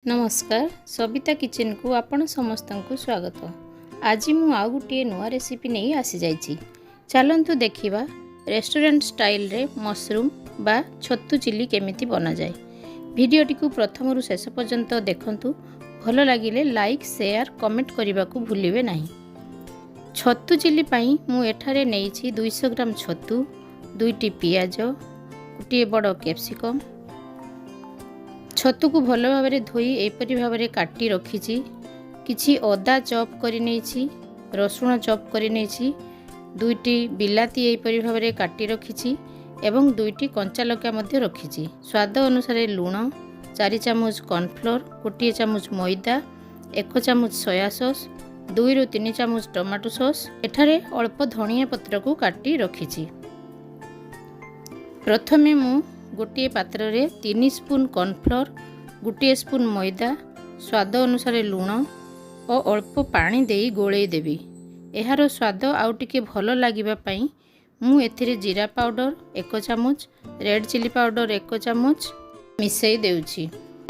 ନମସ୍କାର, ସବିତା କିଚେନକୁ ଆପଣ ସମସ୍ତଙ୍କୁ ସ୍ୱାଗତ। ଆଜି ମୁଁ ଆଉ ଗୋଟିଏ ନୂଆ ରେସିପି ନେଇ ଆସିଯାଇଛି। ଚାଲନ୍ତୁ ଦେଖିବା, ରେଷ୍ଟୁରାଣ୍ଟ ଷ୍ଟାଇଲରେ ମସରୁମ୍ ବା ଛତୁ ଚିଲି କେମିତି ବନାଯାଏ। ଭିଡ଼ିଓଟିକୁ ପ୍ରଥମରୁ ଶେଷ ପର୍ଯ୍ୟନ୍ତ ଦେଖନ୍ତୁ। ଭଲ ଲାଗିଲେ ଲାଇକ୍, ସେୟାର, କମେଣ୍ଟ କରିବାକୁ ଭୁଲିବେ ନାହିଁ। ଛତୁ ଚିଲି ପାଇଁ ମୁଁ ଏଠାରେ ନେଇଛି 200 ଗ୍ରାମ ଛତୁ, ଦୁଇଟି ପିଆଜ, ଗୋଟିଏ ବଡ଼ କ୍ୟାପ୍ସିକମ୍। ଛତୁକୁ ଭଲ ଭାବରେ ଧୋଇ ଏହିପରି ଭାବରେ କାଟି ରଖିଛି। କିଛି ଅଦା ଚପ୍ କରି ନେଇଛି, ରସୁଣ ଚପ୍ କରି ନେଇଛି, ଦୁଇଟି ବିଲାତି ଏହିପରି ଭାବରେ କାଟି ରଖିଛି ଏବଂ ଦୁଇଟି କଞ୍ଚା ଲଙ୍କା ମଧ୍ୟ ରଖିଛି। ସ୍ୱାଦ ଅନୁସାରେ ଲୁଣ, 4 ଚାମଚ କର୍ଣ୍ଣଫ୍ଲୋର୍, 1 ଚାମଚ ମଇଦା, 1 ଚାମଚ ସୋୟା ସସ୍, 2ରୁ 3 ଚାମଚ ଟମାଟୋ ସସ୍। ଏଠାରେ ଅଳ୍ପ ଧନିଆ ପତ୍ରକୁ କାଟି ରଖିଛି। ପ୍ରଥମେ ମୁଁ ଗୋଟିଏ ପାତ୍ରରେ 3 ସ୍ପୁନ୍ କର୍ଣ୍ଣଫ୍ଲୋର୍, 1 ସ୍ପୁନ୍ ମଇଦା, ସ୍ୱାଦ ଅନୁସାରେ ଲୁଣ ଓ ଅଳ୍ପ ପାଣି ଦେଇ ଗୋଳେଇ ଦେବି। ଏହାର ସ୍ୱାଦ ଆଉ ଟିକେ ଭଲ ଲାଗିବା ପାଇଁ ମୁଁ ଏଥିରେ ଜିରା ପାଉଡ଼ର 1 ଚାମଚ, ରେଡ଼୍ ଚିଲି ପାଉଡ଼ର 1 ଚାମଚ ମିଶାଇ ଦେଉଛି।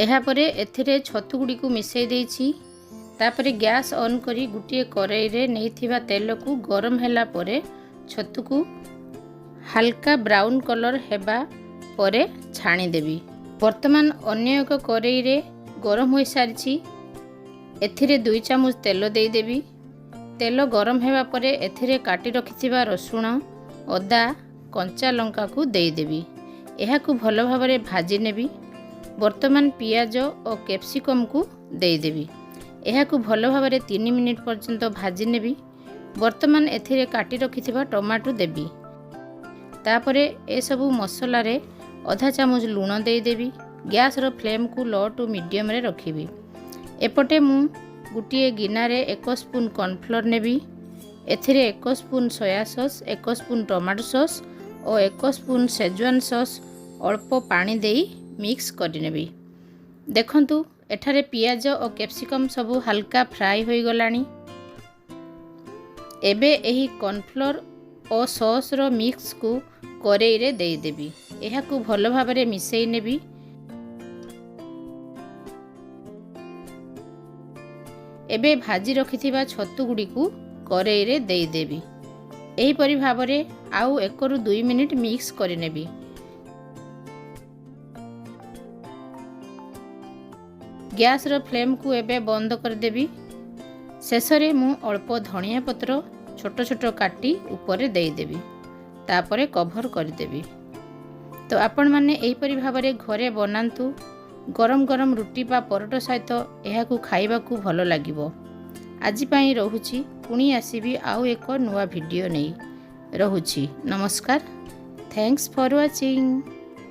ଏହାପରେ ଏଥିରେ ଛତୁ ଗୁଡ଼ିକୁ ମିଶାଇ ଦେଇଛି। ତାପରେ ଗ୍ୟାସ୍ ଅନ୍ କରି ଗୋଟିଏ କରେଇରେ ନେଇଥିବା ତେଲକୁ ଗରମ ହେଲା ପରେ ଛତୁକୁ ହାଲକା ବ୍ରାଉନ୍ କଲର୍ ହେବା ପରେ ଛାଣିଦେବି। ବର୍ତ୍ତମାନ ଅନ୍ୟ ଏକ କରେଇରେ ଗରମ ହୋଇସାରିଛି। ଏଥିରେ 2 ଚାମଚ ତେଲ ଦେଇଦେବି। ତେଲ ଗରମ ହେବା ପରେ ଏଥିରେ କାଟି ରଖିଥିବା ରସୁଣ, ଅଦା, କଞ୍ଚା ଲଙ୍କାକୁ ଦେଇଦେବି। ଏହାକୁ ଭଲ ଭାବରେ ଭାଜି ନେବି। ବର୍ତ୍ତମାନ ପିଆଜ ଓ କ୍ୟାପ୍ସିକମ୍କୁ ଦେଇଦେବି। ଏହାକୁ ଭଲ ଭାବରେ 3 ମିନିଟ୍ ପର୍ଯ୍ୟନ୍ତ ଭାଜି ନେବି। ବର୍ତ୍ତମାନ ଏଥିରେ କାଟି ରଖିଥିବା ଟମାଟୋ ଦେବି। ତାପରେ ଏସବୁ ମସଲାରେ ଅଧା ଚାମଚ ଲୁଣ ଦେଇଦେବି। ଗ୍ୟାସ୍ର ଫ୍ଲେମ୍କୁ ଲୋ ଟୁ ମିଡ଼ିୟମରେ ରଖିବି। ଏପଟେ ମୁଁ ଗୋଟିଏ ଗିନାରେ 1 ସ୍ପୁନ୍ କର୍ଣ୍ଣଫ୍ଲୋର୍ ନେବି। ଏଥିରେ 1 spoon soya sauce, 1 spoon tomato sauce ଓ 1 ସ୍ପୁନ୍ ସେଜୱାନ୍ ସସ୍ ଅଳ୍ପ ପାଣି ଦେଇ ମିକ୍ସ କରିନେବି। ଦେଖନ୍ତୁ, ଏଠାରେ ପିଆଜ ଓ କ୍ୟାପ୍ସିକମ୍ ସବୁ ହାଲକା ଫ୍ରାଏ ହୋଇଗଲାଣି। ଏବେ ଏହି କର୍ଣ୍ଣଫ୍ଲୋର୍ ଓ ସସ୍ର ମିକ୍ସକୁ କରେଇରେ ଦେଇଦେବି। ଏହାକୁ ଭଲ ଭାବରେ ମିଶାଇ ନେବି। ଏବେ ଭାଜି ରଖିଥିବା ଛତୁ ଗୁଡ଼ିକୁ କରେଇରେ ଦେଇଦେବି। ଏହିପରି ଭାବରେ ଆଉ 1ରୁ 2 ମିନିଟ୍ ମିକ୍ସ କରିନେବି। ଗ୍ୟାସ୍ର ଫ୍ଲେମ୍କୁ ଏବେ ବନ୍ଦ କରିଦେବି। ଶେଷରେ ମୁଁ ଅଳ୍ପ ଧନିଆ ପତ୍ର ଛୋଟ ଛୋଟ କାଟି ଉପରେ ଦେଇଦେବି। ତାପରେ କଭର୍ କରିଦେବି। ତ ଆପଣମାନେ ଏହିପରି ଭାବରେ ଘରେ ବନାନ୍ତୁ। ଗରମ ଗରମ ରୁଟି ବା ପରଟା ସହିତ ଏହାକୁ ଖାଇବାକୁ ଭଲ ଲାଗିବ। ଆଜି ପାଇଁ ରହୁଛି। ପୁଣି ଆସିବି ଆଉ ଏକ ନୂଆ ଭିଡ଼ିଓ ନେଇ। ରହୁଛି, ନମସ୍କାର। Thanks for watching.